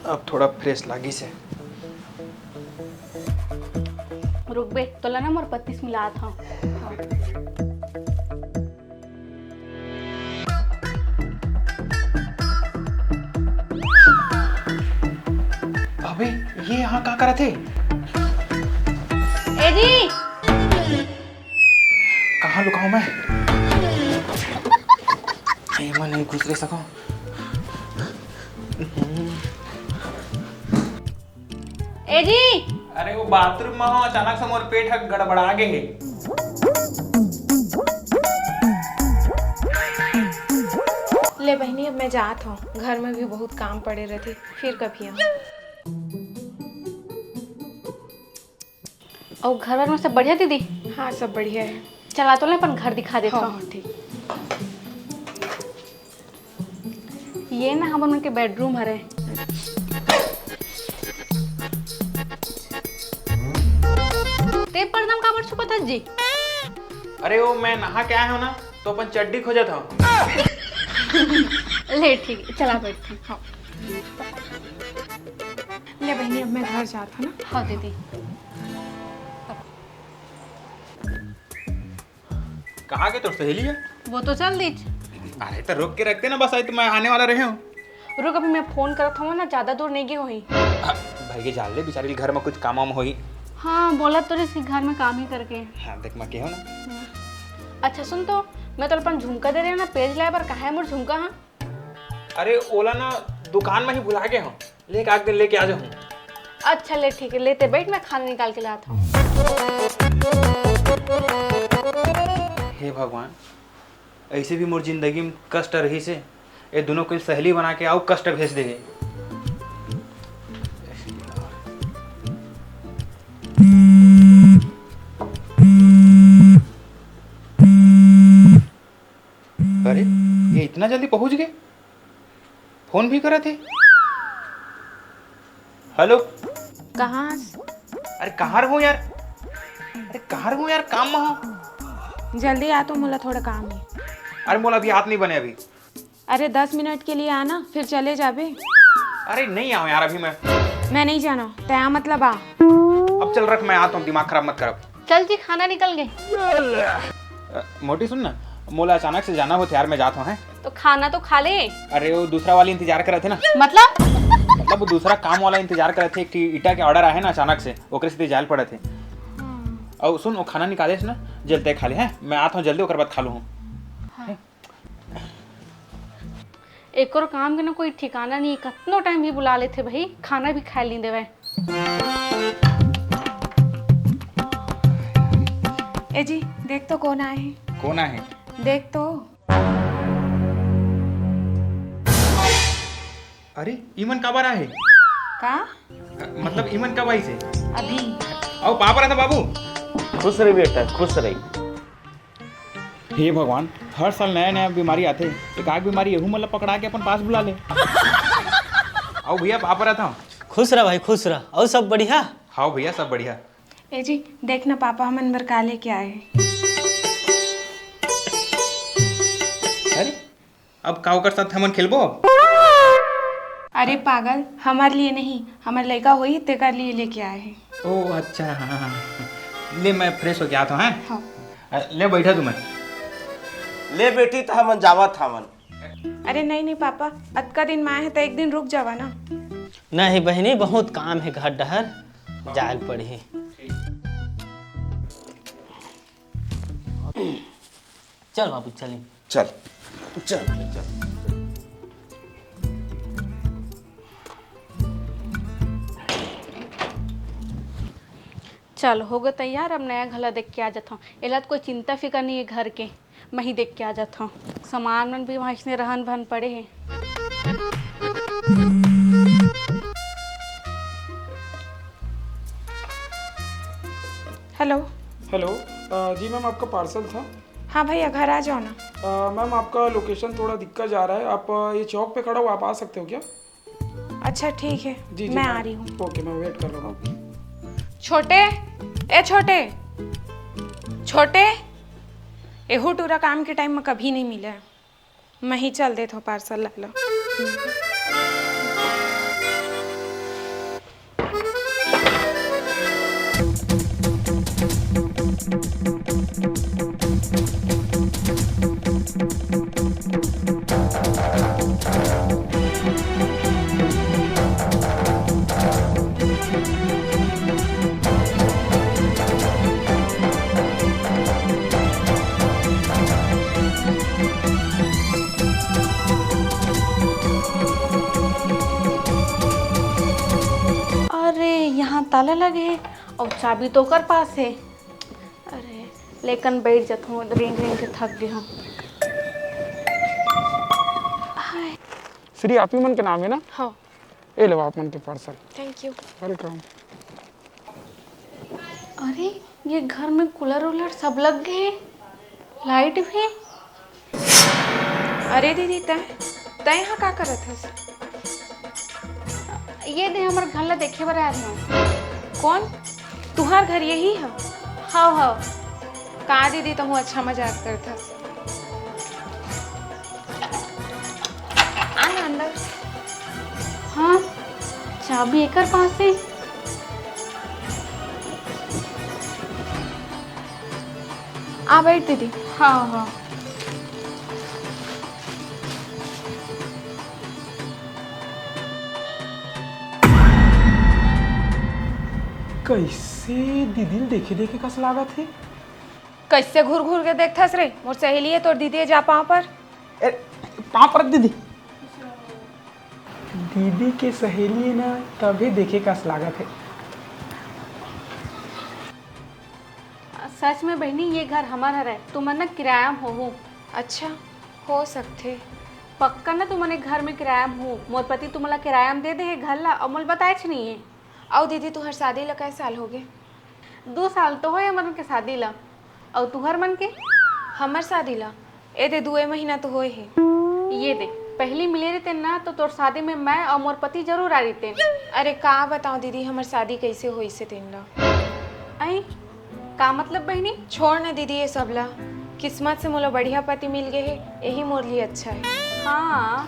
अब थोड़ा फ्रेश लागिस हे। रुक बे, तोला ना मोर पति से मिलात हूँ। अबे, ये यहाँ का करत हे? ए जी! कहाँ लुकाऊं मैं? एमा नहीं घुस रह सको। ए जी! अरे वो बाथरूम में हो, अचानक से मोर पेट ह गड़बड़ा गे हे। ले बहिनी, अब मैं जात हूँ, घर में भी बहुत काम पड़े रहते, फिर कभी आऊँ। और घर वर में सब बढ़िया दीदी? हाँ, सब बढ़िया है। चला तो ले अपन घर दिखा देत हूँ। हाँ, ठीक। ये ना हमन के बेडरूम हरे। ते पर्दा म काबर छुपत हस जी? अरे वो मैं नहा के आए हूँ ना, तो अपन चड्डी खोजत हूँ। ले ठीक, चला बैठते हैं। हाँ। ले बहिनी, अब मैं घर जात हूँ ना। हाँ दीदी। कहाँ गे तोर सहेली हे? वो तो चल दीच। अरे तो रोक के रखते ना, बस आई तो मैं आने वाला रहे हूँ। रुक, अभी मैं फोन करत हूँ ना, ज्यादा दूर नहीं गे होही। हाँ, भाई के जान ले, बेचारी घर में कुछ काम वाम होही। हाँ, बोला तो रही घर में काम ही करके। हाँ, देख मैं केहो ना। हम्म। अच्छा सुन तो, मैं तोला अपन झुमका दे रहे ना, पेज लाए बर, कहाँ है मोर झुमका? हाँ। अरे ओला ना दुकान में ही भुला गे हूँ, लेके आके लेके आ जाऊँ। अच्छा ले ठीक है, लेते बैठ, मैं खाना निकाल के लात हूँ। हे भगवान, ऐसे भी मोर जिंदगी में कष्ट रहिस हे, ये दोनों कोई सहेली बना के अउ कष्ट भेज दे हे। अरे, ये इतना जल्दी पहुंच गए? फोन भी करत हे। हेलो। कहाँ हस? अरे कहाँ रहूँ यार, अरे कहाँ रहूँ यार, काम में हूँ। जल्दी आ तो, मोला थोड़ा काम है। अरे मोला अभी हाथ नहीं बने अभी। अरे दस मिनट के लिए आना, फिर चले जाबे। अरे नहीं आऊँ यार अभी मैं। मैं नहीं जाना, तय आ मतलब आ। अब चल रख, मैं आता हूँ, दिमाग खराब मत कर अब। चल जी, खाना निकल गए। अ, मोटी सुन ना, मोला अचानक से जाना होथे यार, मैं जात हूँ, हैं? तो खाना तो खा ले। अरे वो दूसरा वाली इंतजार करत हे ना। मतलब? मतलब वो दूसरा काम वाला इंतजार करत हे, एक ठी ईटा के ऑर्डर आहे ना अचानक से, ओकरे सेती जायल पड़त हे। हाँ। अउ सुन, वो खाना निकालेस ना, जल्दी खा ले, हैं? मैं आत हूँ जल्दी, ओकर बाद खा लूँ। हाँ। एकर काम के ना कोई ठिकाना नहीं, कतनो टाइम भी बुला लेथे भाई, खाना भी खाए नहीं देवे। ए जी, देख तो कौन आए हे। कौन आए हे? देख तो। अरे, इमन काबर आए हे? का? मतलब इमन कब आइस हे? अभी। आओ, पाँव परत हँव बाबू। खुश रही बेटा, खुश रही। हे भगवान, हर साल नया नया बीमारी आथे, एक आग बीमारी एहू मन ला पकड़ा के अपन पास बुला ले। आओ भैया, पाँव परत हँव। खुश रह भाई, खुश रह। अउ सब बढ़िया? हाँ भैया, सब बढ़िया। ए जी, देख ना, पापा हमन बर का लेके आए हे। अरे, अब का ओकर साथ हमन खेलबो अब? अरे पागल, हमर लिए नहीं, हमर लइका होही तेकर लिए लेके आए हे। ओ अच्छा, हाँ, हाँ, हाँ। ले मैं फ्रेश होके आत हँव, हैं? हाँ। अ, ले बैठा तुमन। ले बेटी, त हमन जावत हवन। अरे नहीं नहीं पापा, अतका दिन में आए हे त एक दिन रुक जावा ना। नहीं बहिनी, बहुत काम हे घर डहर, जायल पड़ही। चल बाबू, चली। चल, चल, चल। चल, हो गे तैयार, अब नया घर ला देख के आ जाथव। एला तो कोई चिंता फिकर नहीं हे घर के, मैं ही देख के आ जाथव। सामान मन भी वहाँ इसने रहन बहन पड़े हे। हेलो। हेलो, अ, जी मैम, आपका पार्सल था। हाँ भैया, घर आ जाओ ना। अ, मैम, आपका लोकेशन थोड़ा दिक्कत जा रहा है, आप, अ, ये चौक पे खड़ा हो, आप आ सकते हो क्या? अच्छा ठीक है, जी, जी, मैं आ रही हूँ। ओके, मैं वेट कर रहा हूँ। छोटे, ए छोटे, छोटे, एहू टूरा काम के टाइम में कभी नहीं मिले। मैं ही चल देत हूँ पार्सल ला लो। अरे, यहाँ ताला लगे हे अउ चाबी तो ओकर पास हे। अरे, लेकन बैठ जात हूँ, रेंग रेंग के थक गए हूँ। हाय। श्री, आप ही मन के नाम है ना? हाँ। ए लो आप मन के पार्सल। Thank you। Welcome। अरे, ये घर में कूलर वूलर सब लग गए, लाइट भी। अरे दीदी, तय तय यहाँ का करत हस? ये दे, हमर घर ला देखे बर आए हूँ। कौन? तुहार घर यही है? हाँ हाँ। का दीदी, तहूँ अच्छा मजाक करत हस। आ ना अंदर। हाँ, चाबी एकर पास हे। आ बैठ दीदी। हाँ हाँ। कैसे दीदी ल देखे देखे कस लागत हे? कैसे घूर घूर के देखथस रे? मोर सहेली हे तोर दीदी हे, जा पाँव पर। ए, पाँव परत दीदी। दीदी के सहेली हे ना, तभे देखे कस लागत हे। सच में बहिनी, ये घर हमर हरय, तुमन ना किराया म होहू। अच्छा, हो सकथे। पक्का ना तुमन ए घर में किराया म हो? मोर पति तुमन ला किराया म दे दे हे घर ला, अउ मोला बताएच नइ हे। अउ दीदी, तुहर शादी ला कै साल होगे? दू साल तो होय हमर मन के शादी ला। अउ तुहर मन के? हमर शादी ला ए दे दुए महीना तो होय हे। ये दे, पहली मिले रहितेन ना, तो तोर शादी में मैं और मोर पति जरूर आ रहितेन। अरे का बताऊं दीदी, हमर शादी कैसे होइस हे तेन ला। अई, का मतलब बहिनी? छोड़ ना दीदी ये सब ला, किस्मत से मोला बढ़िया पति मिल गए हे, यही मोर लिए अच्छा है। हाँ।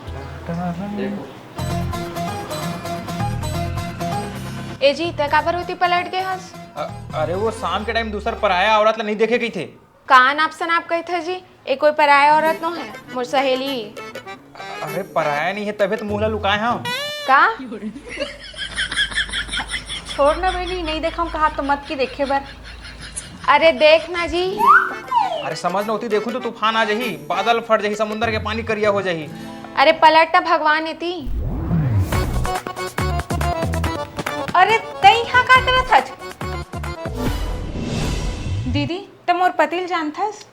ए जी, तै काबर होती पलट गए हस? अ-, अरे वो शाम के टाइम दूसर पराया औरत ला नहीं देखे गई थे। का नाप सनाप कहिथे जी? ए कोई पराया औरत नो है, मोर सहेली। अरे पराया नहीं है, तभे तो मुंह ला लुकाए हंव। का? छोड़ ना बहिनी, नहीं देखा हूँ कहा तो मत की देखे बर। अरे देख ना जी। अरे समझ ना होती, देखू तो तूफान आ जाही, बादल फट जाही, समुंदर के पानी करिया हो जाही। अरे पलट ना भगवान एती। अरे तै यहाँ का करत हच? दीदी, त मोर पति ल जानथस?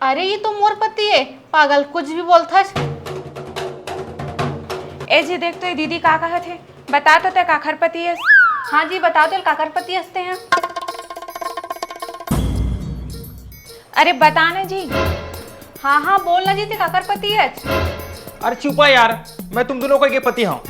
अरे, ये तो मोर पति है, पागल, कुछ भी बोलथस। ए जी, देख तो ये दीदी का कहत हे, बता तो तै काखर पति हस? हाँ जी, बता तो काखर पति हस तैं। अरे बता ना जी। हाँ, हाँ, बोल ना जी, तै काखर पति हस? अरे चुपा यार, मैं तुम दोनों का ये पति हूँ।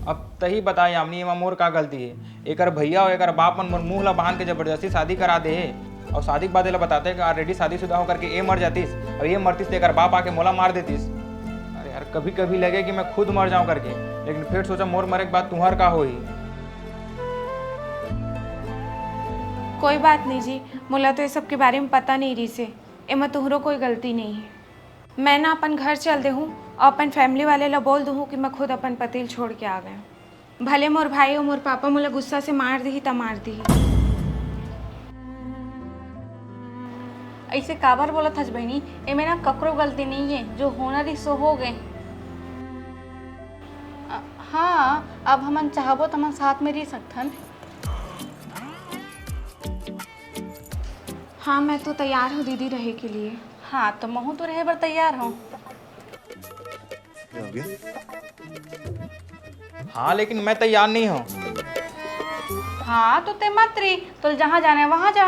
अब तही बता यामिनी, एमा मोर का गलती हे? एकर भैया अउ एकर बाप मन मोर मुंह ला बांध के जबरदस्ती शादी करा दे हे। अउ शादी के बाद एला बताते कि already शादीशुदा हो करके ए मर जातिस, अउ ए मरतिस त एकर बाप आके मोला मार देतिस। अरे यार, कभी-कभी लगे कि मैं खुद मर जाऊं करके, लेकिन फिर सोचा मोर मरे के बाद तुंहर का होही। कोई बात नहीं जी, मोला तो ये सब के बारे में पता नहीं रहिस हे। एमा तुंहरो कोई गलती नहीं हे। मैं ना अपन घर चल देहूँ अउ अपन family वाले ला बोल दूहूँ कि मैं खुद अपन पति ल छोड़ के आ गया। भले मोर भाई अउ मोर पापा मोला गुस्सा से मार दिही त मार दिही। ऐसे काबर बोलत हस बहिनी? एमे ना ककरो गलती नहीं है, जो होना रही सो हो गए। अ, हाँ, अब हमन चाहबो त हमन साथ में रह सकथन। हाँ, मैं तो तैयार हूँ दीदी रहे के लिए। हाँ, तो महू तो रहे बर तैयार हूँ। क्या हो गया? हाँ, लेकिन मैं तैयार नहीं हूँ। हाँ, तो ते मत रही, तो जहाँ जाना है वहाँ जा।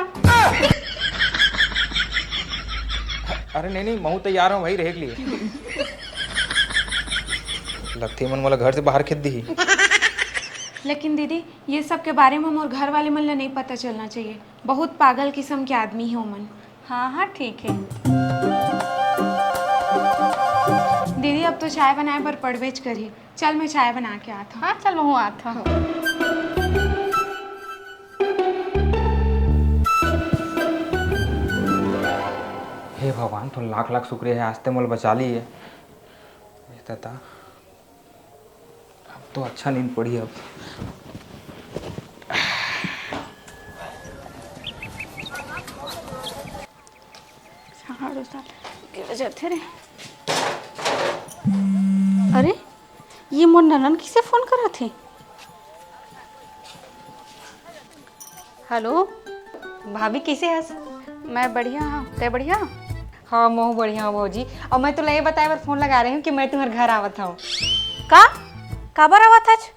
अरे नहीं, नहीं, महू तैयार हूँ भाई, रहे के लिए। लगथे मन मोला घर से बाहर खेद दिही। लेकिन दीदी, ये सब के बारे में मोर घर वाले मन ला नहीं पता चलना चाहिए। बहुत पागल किस्म के आदमी हे ओमन। हाँ, हाँ, ठीक है। दीदी, अब तो चाय बनाए बर पड़बेच करही। चल, मैं चाय बना के आत हूँ। हाँ, चल, महू आत हूँ। हे भगवान, तो लाख लाख शुक्रिया है, आज ते मोला बचा लिए। ए दादा, अब तो अच्छा नींद पड़ी अब। झाड़ू साफ के वजह थे रे। अरे, ये मोर ननन किसे फोन करत हे? हेलो, भाभी, कैसे हस? मैं बढ़िया हूँ, तै बढ़िया? हाँ, महू बढ़िया हूँ भौजी। और मैं तुला ये बताए बर फोन लगा रही हूँ कि मैं तुम्हारे घर आवत हूँ। का? काबर आवत हच?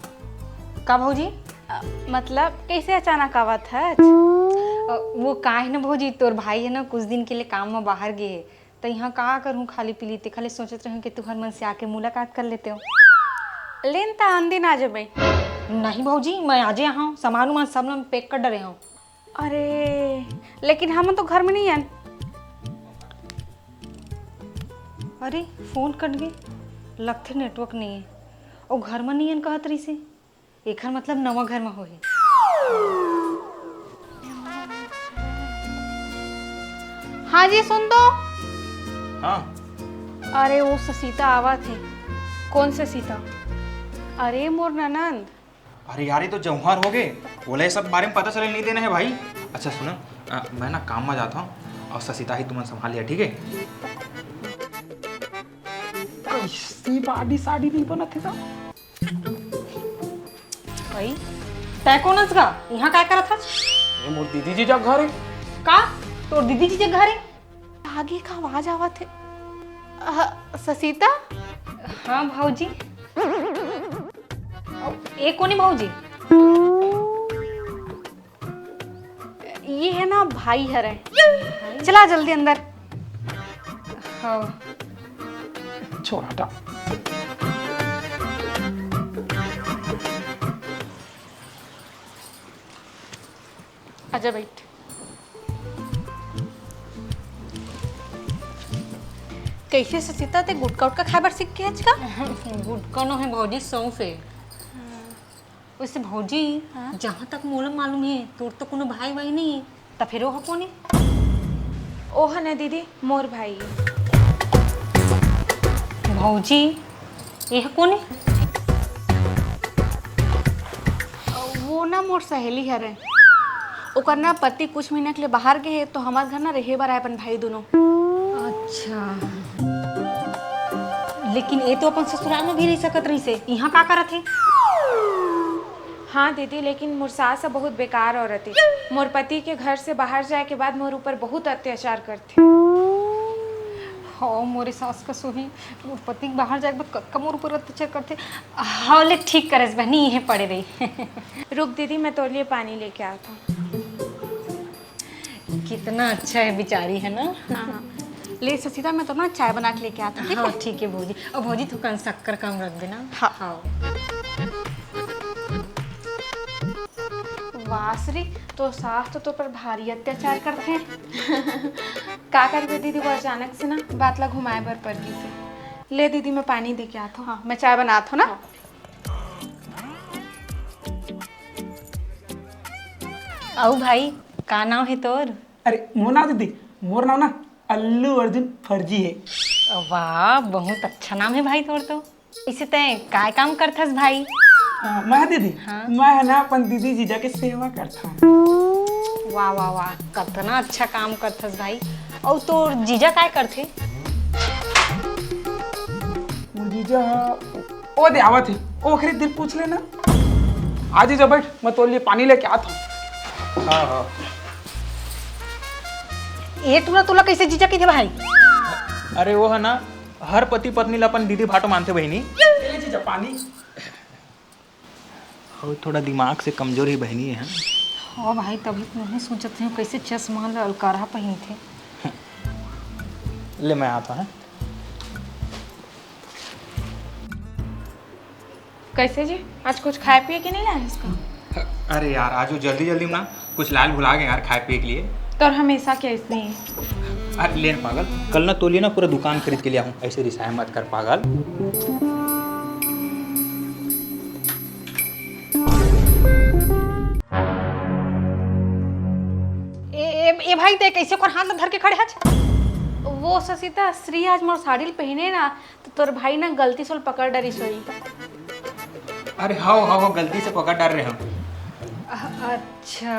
का भौजी? अ, मतलब, कैसे अचानक आवत हच? अ, वो का है ना भौजी, तोर भाई है ना, कुछ दिन के लिए काम में बाहर गए है, त यहाँ का करूँ खाली पीली, ते खाली सोचत रहूँ कि तुहर मन से आके मुलाकात कर लेते हो। लेन त आन दिन आ जबे। नहीं भौजी, मैं आजे यहाँ हूँ, सामान उमान सब ना पैक कर डरे हूँ। अरे, लेकिन हम तो घर में नहीं आन। अरे, फोन कट गए, लगथे नेटवर्क नहीं है। ओ घर में नहीं आन कहत रही से। एखर मतलब नवा घर में होही। हाँ जी, सुन तो। हाँ। अरे, वो ससीता आवत हे। कौन ससीता? अरे, मोर ननंद। अरे यार, ये तो जौहर हो गए। बोला, ये सब बारे में पता चले नहीं देना है भाई। अच्छा सुनो, अ, मैं ना काम में जाता हूँ और ससीता ही तुमन संभाल लिया, ठीक है? कैसी body साड़ी नहीं बनत है तो? भाई, तै कोन अस गा? इहाँ काय करत हस? ये मोर दीदी जीजा घर हे। का? तोर दीदी जीजा घर हे? आगे का आवाज आवत हे। अ, ससीता? हाँ भौजी। ए कोन हे भौजी? ये हे ना भाई हरे। चला जल्दी अंदर। हाँ। छोड़ हटा। आजा बैठ। कइसे ससीता तैं गुटका उटका खाय बर सीख गे हस का? गुटका नोहे भौजी, सौंफ हे। वइसे भौजी, हाँ? जहाँ तक मोला मालूम हे, तोर तो कोनो भाई वाई नइ हे, त फेर ओह कोन हे? ओह ना दीदी, मोर भाई। भौजी, एह कोन हे? वो ना मोर सहेली हरे। ओकर ना पति कुछ महीना के लिए बाहर गे हे, तो हमर घर ना रहे बर आए अपन भाई दुनों। अच्छा, लेकिन ए तो अपन ससुराल में भी रह सकत रहिस हे, इहाँ का करत हे? हाँ दीदी, लेकिन मोर सास ह बहुत बेकार औरत हे। मोर पति के घर से बाहर जाए के बाद मोर ऊपर बहुत अत्याचार करथे। हाँ, मोरे सास का सोही, मोर पति के बाहर जाए के बाद कतका मोर ऊपर अत्याचार करथे। हाँ, ले ठीक करेस बहनी, इहे पड़े रही। रुक दीदी, मैं तोर लिए पानी लेके आत हूँ। कितना अच्छा हे बिचारी, है ना? हाँ, हाँ। ले ससीता, मैं तो ना चाय बना के लेके आत हूँ, ठीक हाँ, हे? ठीक हे भौजी। अउ भौजी, थोकन शक्कर कम रख देना। हाँ। हाँ। वाह श्री, तोर सास तो तोर पर भारी अत्याचार करथे। का करबे दीदी, वो अचानक से ना बात ला घुमाए बर पर गिस हे। ले दीदी, मैं पानी दे के आत हूँ। हाँ, मैं चाय बनात हूँ ना। हाँ। अउ भाई, का नाव हे तोर? अरे, मोर नाव दीदी, मोर नाव ना अल्लू अर्जुन फर्जी हे। वाह, बहुत अच्छा नाम हे भाई तोर तो। इसे तैं काय काम करथस भाई? अ, मैं दीदी, हाँ। मैं ह ना अपन दीदी जीजा के सेवा करथंव। वाह, वाह, वाह, कतना अच्छा काम करथस भाई। अउ तोर जीजा काय करथे? मोर जीजा ह ओ दे आवत हे, ओखरे दिन पूछ लेना। आ जीजा बैठ, मैं तोर लिए पानी लेके आत हूँ। हाँ, हाँ। ए टूरा तोला कइसे जीजा कहिथे भाई? अरे वो ह ना, हर पति पत्नी ला अपन दीदी भाटो मानथे बहिनी। ए ले जीजा पानी। अउ थोड़ा दिमाग से कमजोर हे बहिनी, है। हाँ भाई, तभी तो मैं सोचत हूँ कइसे चश्मा ला अलकारा पहिनथे। ले मैं आत हूँ, हाँ। कइसे जी, आज कुछ खाए पिए के नइ लाए हस का? अरे यार, आज वो जल्दी जल्दी में ना कुछ लाए ल भुला गे यार खाए पिए के लिए। तोर हमेशा के अइसने हे। अरे ले ना पागल, कल ना तोर लिए ना पूरा दुकान खरीद के ले आहूँ, अइसे रिसाए मत कर पागल। ए, ए, ए भाई, तैं कइसे ओकर हाथ ला धर के खड़े हस? वो ससीता, श्री आज मोर साड़ी ल पहिने ना, त तोर भाई ना गलती से ओला पकड़ डरिस होही। अरे हव, हव, हव, गलती से पकड़ डारे रहेंव। अ-, अच्छा।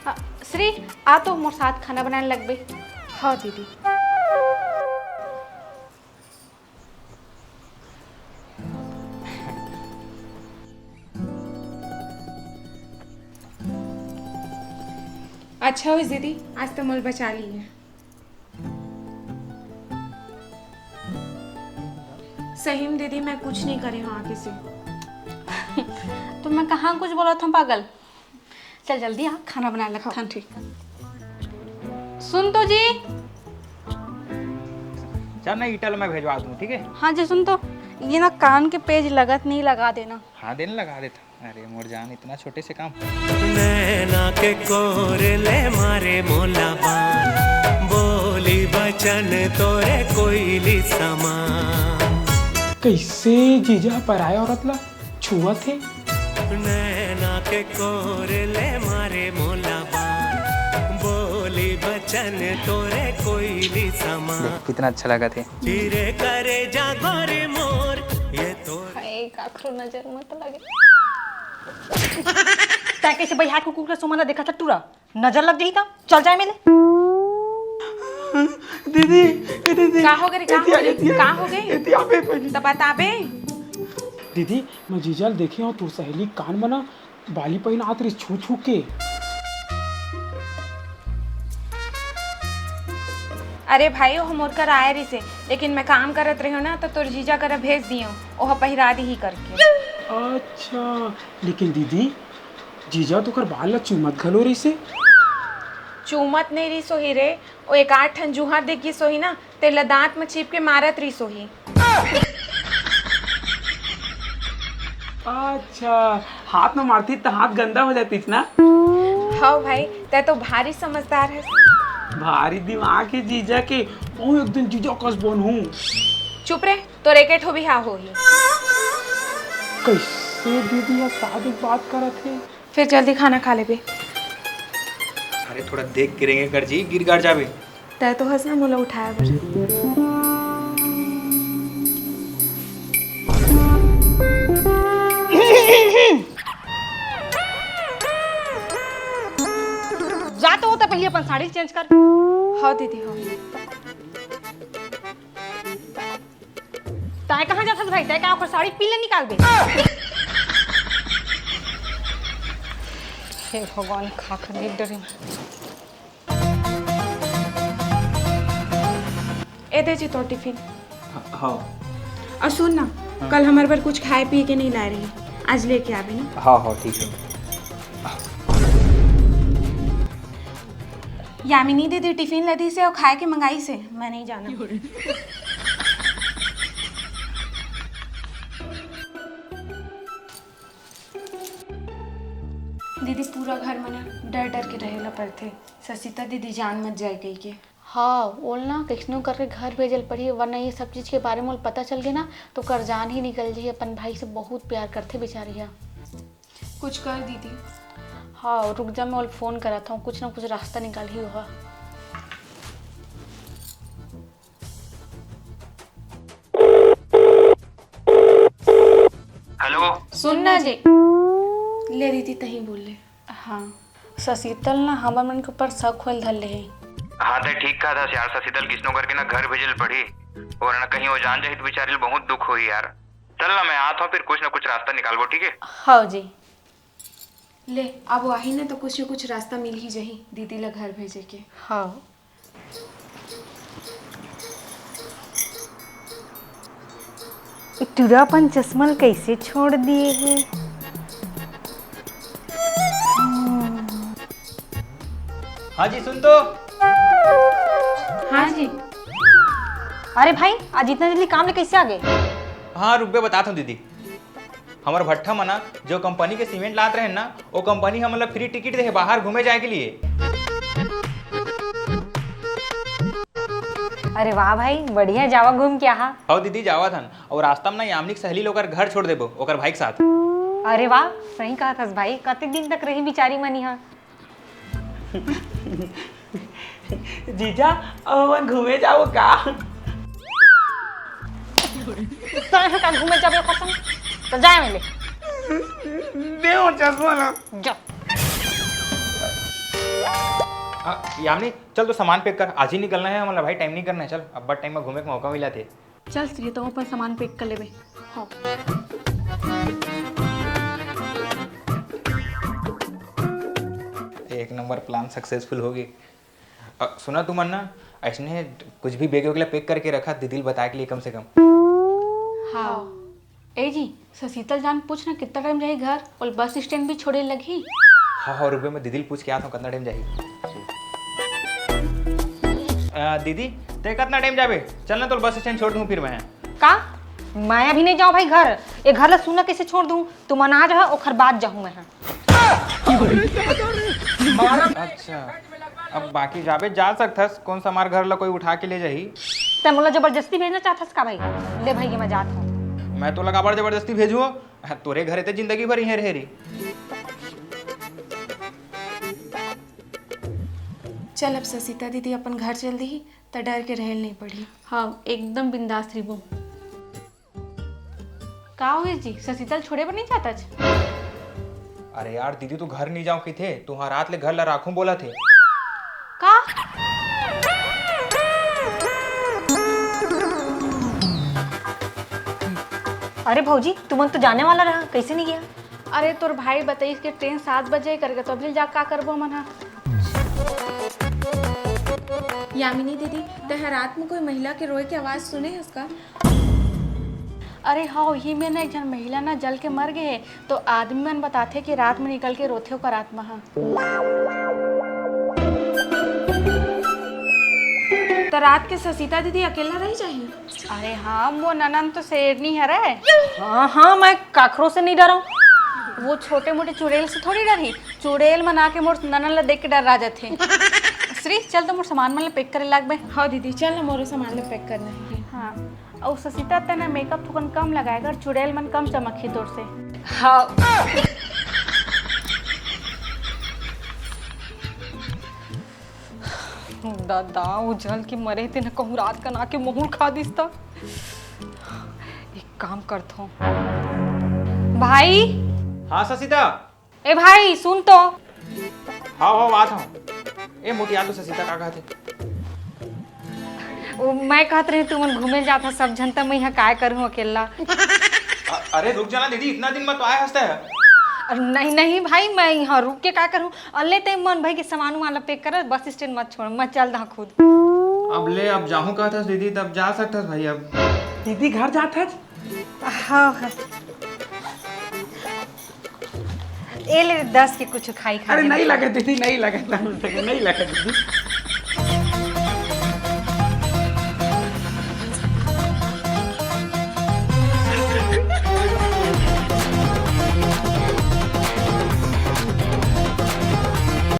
अ, श्री, आ तो मोर साथ खाना बनाए लगबे। हाँ दीदी। अच्छा होइस दीदी, आज तो मोला बचा लिए। सही में दीदी, मैं कुछ नइ करे हंव आगे से। त मैं कहाँ कुछ बोलत हंव पागल? चल जल्दी आ, खाना बनाए लगथन। हाँ, ठीक। सुन तो जी। चल ना, ईटा ल मैं भेजवा दूँ, ठीक हे? हाँ जी, सुन तो, ये ना कान के पेच लगत नइ, लगा देना। हाँ, दे ना, लगा देथंव। अरे मोर जान, इतना छोटे से काम। नैना के कोर ले मारे मोला बान, बोली बचन तोरे कोइली समान। कइसे जीजा पराय औरत ला छुअत हे? नैना के कोर ले मारे मोला बान, बोली बचन तोरे कोइली समान। देख, कितना अच्छा लगत हे। चिरे करे जा गोरी मोर, ये तो हाय, काखरो नजर मत लगे। तैं कइसे बइहा कुकुर के सुमन ला देखत हस टूरा? नजर लग जाही त चल जाए मेले। दीदी, ए दीदी। का हो गे रे, का हो गे? का हो गे? एती आबे पहली। त बताबे। दीदी, मैं जीजा ल देखे हंव, तोर सहेली कान म ना बाली पहिनात रिहिस छू छू के। अरे भाई, ओह मोर करा आए रिहिसे, लेकिन मैं काम करत रहेंव ना, त तोर जीजा करा भेज दिएंव, ओह पहिरा दिही करके। अच्छा, लेकिन दीदी, जीजा तो ओकर बाल ला चूमत घलो रिहिसे। चूमत नइ रिहिस होही रे, ओ एक आध ठन जुहां दिख गिस होही ना, तेला दांत म चीप के मारत रिहिस होही। अच्छा, हाथ में मारती त हाथ गंदा हो जातीस ना। हव भाई, तैं तो भारी समझदार हस। भारी दिमाग हे जीजा के, ओ एक दिन जीजा कस बनहूं। चुप रे, तोर एके ठो बिहाव होही। कइसे दीदी ह शादी के बात करत हे? फिर जल्दी खाना खा लेबे। अरे थोड़ा देख के रेंगे कर जी, गिर गाड़ जाबे। तैं तो हस ना मोला उठाए बर। जा तो होता, पहले अपन साड़ी चेंज कर। हव दीदी, हव। तैं कहाँ जाथस भाई? तैं का ओकर साड़ी पीले निकालबे? हे भगवान, खा खा गिर डरे मैं। ए दे जी तोर टिफिन। ह-, हव। अउ सुन ना, हाँ। कल हमर बर कुछ खाए पिए के नइ लाए रही, आज लेके आबे ना। हव, हव, ठीक हे। यामिनी दीदी टिफिन ल दिस हे अउ खाए के मंगाइस हे, मैं नइ जानंव। दीदी, पूरा घर म ना डर डर के रहे ला परथे, ससिता दीदी जान मत जाए कहिके। हाँ, ओला ना कइसनो करके घर भेजे ल पड़ही, वरना ये सब चीज के बारे म ओला पता चल गे ना, त ओकर जान ही निकल जाही। अपन भाई से बहुत प्यार करथे बेचारी ह। कुछ कर दीदी। हाँ, रुक जा, मैं ओला फोन करत हूँ, कुछ ना कुछ रास्ता निकालही ओहा। हेलो। सुन ना जी। ले दीदी, तहीं बोल ले। हाँ, ससीतल ना हमर मन के ऊपर शक होए ल धर ले हे। हाँ, तैं ठीक कहत हस यार, ससीतल कइसनो करके ना घर भेजे ल पड़ही, वरना कहीं वो जान जाही त बेचारी ल बहुत दुख होही यार। चल ना, मैं आत हूँ, फिर कुछ ना कुछ रास्ता निकालबो, ठीक है? हाँ जी। ले, अब वो आही ना, तो कुछ ना कुछ रास्ता मिल ही जाही दीदी ला घर भेजे के। हाँ। टुरा अपन चश्मा ल कइसे छोड़ दिए हे? हाँ जी, सुन तो। हाँ जी। अरे भाई, आज इतना जल्दी काम ले कइसे आ गे? हाँ, रुकबे, बतात हूँ दीदी। हमर भट्ठा म ना, जो कंपनी के सीमेंट लात रहेन ना, वो कंपनी हमन ला फ्री टिकट दे हे बाहर घूमे जाए के लिए। अरे वाह भाई, बढ़िया, जावा घूम के आहा। हव दीदी, जावत हन। अउ रास्ता म ना यामिनी के सहेली ल ओकर घर छोड़ देबो, ओकर भाई के साथ। अरे वाह, सही कहत हस भाई, कतेक दिन तक रही बिचारी मन इहाँ। जीजा, अब हमन घूमे जाबो का? तैं ह का घूमे जाबे ओकर संग? त जाए में ले। दे वो चश्मा ला। जा। आ, यामिनी, चल तो सामान पैक कर, आज ही निकलना है हमला भाई, टाइम नहीं करना है। चल, अब्बड़ टाइम में घूमे के मौका मिला थे। चल श्री, तो अपन सामान पैक कर लेबे। हाँ। एक नंबर प्लान सक्सेसफुल हो गे। अ, सुना तुमन ना, अइसने कुछ भी बैग वैग ला पैक करके रखा, दीदी ल बताए के लिए कम से कम। हाँ। ए जी, ससीतल जान पूछ ना कितना टाइम जाही घर, अउ बस स्टैंड भी छोड़े लगही। हाँ, हाँ, रुकबे, मैं दीदी ल पूछ के आत हूँ, कितना टाइम जाही। अ, दीदी, तैं कितना टाइम जाबे? चल ना, तोला बस स्टैंड छोड़ दूँ फिर मैं। का? मैं अभी नहीं जाऊँ भाई घर। ये घर ला सुना कैसे छोड़ दूँ? तुमन आ जाओ, ओखर बाद जाहूँ मैं। अच्छा, अब बाकी जाबे जा सकथस, कौन सा हमार घर ला कोई उठा के ले जाही? तैं मोला जबरदस्ती भेजना चाहथस का भाई? ले भाई, ये मैं जात हूँ। मैं तोला काबर जबरदस्ती भेजूँ? तोरे घर हे ते जिंदगी भर इहें रहे रही। चल, अब ससीता दीदी अपन घर चल दिही, त डर के रहे ल नहीं पड़ही। हाँ, एकदम बिंदास रहिबो। का होइस जी, ससीतल छोड़े बर नहीं चाहत आज? अरे यार, दीदी तो घर नहीं जाओ कहिथे, तुंहर रात ले घर ला राखूं बोलत हे। का? अरे भौजी, तुमन तो जाने वाला रहा, कैसे नहीं गया? अरे, तोर भाई बताइस कि ट्रेन सात बजे करके, तो अभी जा का करबो हमन हा? यामिनी दीदी, तैं रात में कोई महिला के रोए के आवाज सुने हस का? अरे हाँ, वही में ना एक झन महिला ना जल के मर गए हे, तो आदमी मन बताथे कि रात में निकल के रोथे ओकर आत्मा ह। त रात के ससीता दीदी अकेला रह जाही? अरे हाँ, मोर ननंद तो शेरनी हरे। हाँ हाँ, मैं काखरो से नहीं डरऊँ। वो छोटे मोटे चुड़ैल से थोड़ी डरही। चुड़ैल मन आके मोर ननंद ला देख के डरा जाथे। श्री, चल तो मोर सामान मन ला पैक करे लागबे। हाँ दीदी, चल ना, मोरो सामान ला पैक करना हे। हाँ, अउ ससीता, तैं ना मेकअप थोकन कम लगाए कर, चुड़ैल मन कम चमकही तोर से। हाँ। दादा, वो जल के मरे तेन कहूँ रात कन आके महुर खा दिस त। एक काम करथों। भाई। हाँ ससीता। ए भाई, सुन तो। हाँ हाँ, आत हूँ। ए मोटी, आ तो ससीता का कहत हे। वो मैं कहत रहे, तुमन घूमे जात ह सब झन, त मैं यहाँ काय करूँ अकेला? अ-, अरे रुक जाना दीदी, इतना दिन में तो आए हंसते हैं। अरे नहीं नहीं भाई, मैं यहाँ रुक के का करूँ? अल्ले ते मन भाई के सामान वाला पैक कर, बस स्टैंड मत छोड़, मैं चल दा खुद। अब ले, अब जाहूँ कहत हस दीदी, तब जा सकत हस भाई। अब दीदी घर जात हस? हाँ हाँ। ए ले दस के कुछ खाई खा अरे ले। नहीं लगे दीदी, नहीं लगे, नहीं लगे, नहीं लगे दीदी।